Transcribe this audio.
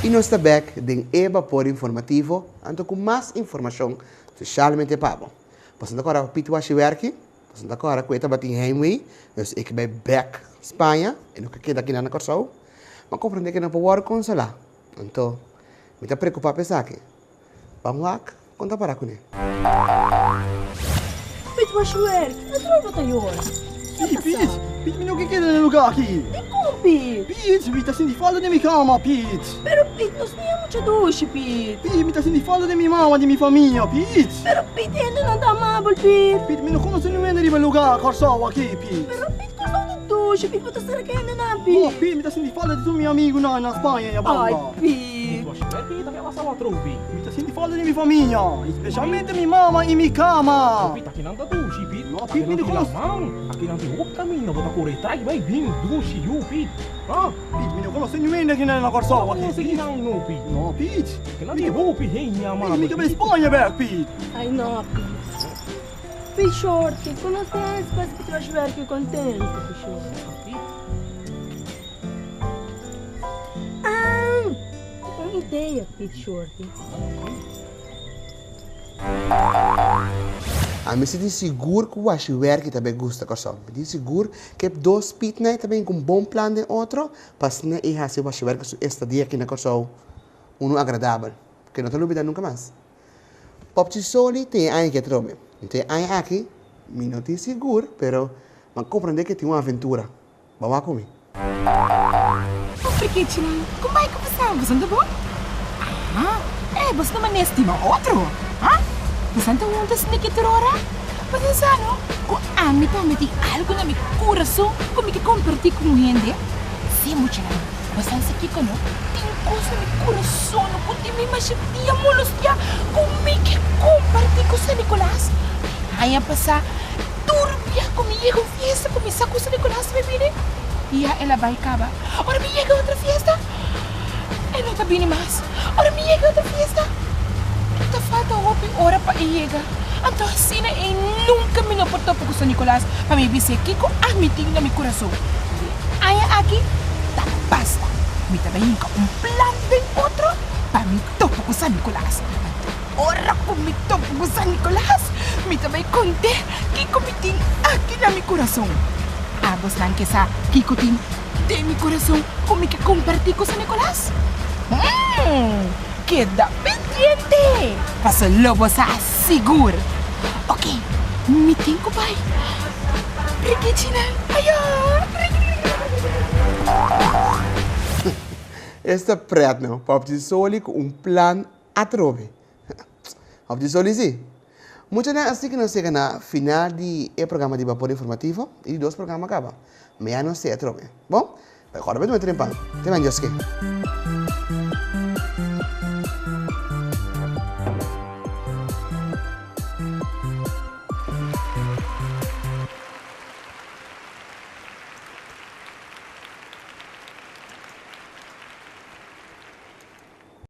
I nos ta bek den e Bapor Informativo anto ku mas informashon spesialmente pa bo. Boso ta kòrda Piet Washi Wèrki? Boso ta kòrda ku e tabatin heimwee, dus e ke bai bèk Spaña, e no ke keda akinan na Kòrsou. M'a komprendé ku e no por wòrdu konsolá. Anto mi ta preokupá pa esaki. Ban wak kon ta para kuné. Piet Washi Wèrki, no trobo ta yora. Si, Piet, Piet mi no ke keda na e lugá aki. Dikon, Piet? Piet, mi ta sinti falta den mi kama, Piet. Pero Piet, nos no ya mucha dushi, Piet. Piet, mi ta sinti falta den mi mama, di mi famia, Piet. Pero Piet, hendenan ta amabel, Piet. Piet, mi no konosé niun hende riba e lugá Kòrsou aki, Piet. Pero Piet, Kòrsou ta dushi, Piet, bo ta sera ku hendenan, Piet. No, Piet, mi ta sinti falta di tur mi amigunan na Spaña i abanda. Ai, Piet. Mi ta sinti falta di mi famia, especialmente mi mama i mi kama. Piet, akinan ta dushi, Piet. No, Piet, mi no konosé. Akinan tin hopi kaminda, bo ta kore trai bai bin dushi, yu, Piet. Ah, Piet, mi no konosé niun hende akinan na Kòrsou aki, Piet. No, Piet. No, Piet. Akinan tin hopi hende amabel. Piet, mi ta bai Spaña bèk, Piet. Ai no, Piet. Piet shorty, ku nos ta hasi pa Piet wash wèrki kontentu, Piet shorty. Ah, un idea, Piet shorty. Ami si tin sigur ku washi wèrki ta bai gusta Kòrsou. Mi tin sigur ku e dos pitnan ta bin ku un bon plan den otro pa asina e hasi washi wèrki su estadia aki na Kòrsou unu agradabel ku e no ta lubida nunka mas. Popchi Soli tin e aña aki atrobe. Nto e aña aki mi no tin sigur pero mi a komprende ku e tin un aventura. Bo wak ku mi. Oh frikichinan, kon bai ku bosan? Bosan ta bon? Aha, eh, boso ta manera stima otro, ha? Bosan ta hunta sniki tur ora? Bosan sa no ku ami tambe tin algu na mi kurason ku mi ke kompartí ku un hende? Sí, muchanan, bosan sa kiko no? Tin kos na mi kurason no ku tin mi masha dia molostiá ku mi ke kompartí ku San Nikolas. Aña pasá tur bia ku mi yega un fiesta ku mi sa ku San Nicolas ta bini, ya el a bai kaba. Ora mi yega otro fiesta, e no ta bini mas. Ora mi yega otro fiesta, ta falta hopi ora pa e yega. Anto asina ei nunka mi no por topa ku San Nicolas pa mi bis'é kiko ami tin na mi kurason. E aña aki ta basta. Mi ta bai hinka un plan den otro pa mi topa ku San Nicolas. Anto. Ora ku mi topa ku San Nikolas, mi ta bai kont'é kiko mi tin aki na mi kurason. Abosnan ke sa kiko tin den mi kurason ku mi ke kompartí ku San Nikolas? Hum! Keda pendiente, paso lo bo sa sigur. Oke, mi tin ku bai. Rikichinan, ayó! Esta pret no, Popchi Soli ku un plan Atrobe. Of di soli si. Muchanan así ku nos yega na final di e programa di Bapor Informativo i di dos programa kaba. Mea nos te atrobe. Bon, bai kòrda bai tuma trempan. Te men Dioske.